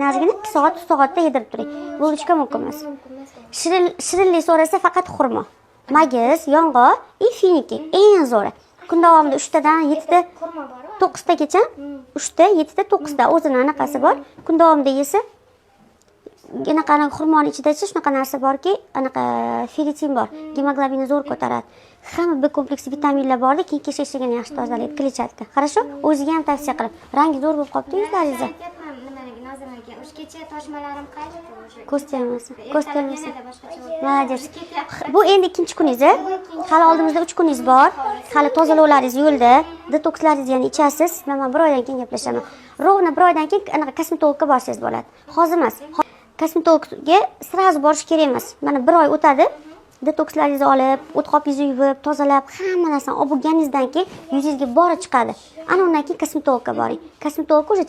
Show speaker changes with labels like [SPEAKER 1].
[SPEAKER 1] Ozgina 2 soat, 3 soatda yedirib turing. Булочка mumkin emas.
[SPEAKER 2] Mumkin emas.
[SPEAKER 1] Shirin, shirinlik so'rasa, faqat xurmo, magiz, yong'oq и финики eng zo'ri. Kun davomida 3 tadan, 7 ta,
[SPEAKER 2] Xurmo bor.
[SPEAKER 1] 9 tagacha, 3 ta, 7 ta, 9 ta, o'zini anaqasi bor. Kun davomida yesa, anaqani, xurmoni ichidachi shunaqa narsa borki, anaqa feritin bor, gemoglobinni zo'r ko'taradi. Hamma B kompleksi vitaminlar borda, keyin кишечник ini yaxshi tozalaydi, клетчатка. Хорошо, o'ziga ham tavsiya qilib, rangi zo'r bo'lib qolibdi yuzlaringizni.
[SPEAKER 2] Aytyapman nimaga, Nozim aka, o'sha kecha toshmalarim qaytdi уже.
[SPEAKER 1] Ko'z tegmasin, ko'z
[SPEAKER 2] Ertalab
[SPEAKER 1] tegmasin.
[SPEAKER 2] Yanada boshqacha bo'ldi.
[SPEAKER 1] Молодец.
[SPEAKER 2] Ketyapti.
[SPEAKER 1] Bu endi ikkinchi kuningiz, a? Hali oldimizda 3 kuningiz bor. Hali tozalovlaringiz yo'lda, detokslaringizni yana ichasiz. Man bir oydan keyin gaplashaman. Ровно bir oydan keyin anaqa kosmetologga borsangiz bo'ladi. Hozir emas. Kosmetologga сразу borish kerak emas. Mana bir oy o'tadi. Detokslaringizni olib, o't qopingizni yuvib, tozalab, hamma narsani olib bo'lganingizdan keyin yuzingizga bori chiqadi. Ana undan keyin kosmetologga boring. Kosmetolog уже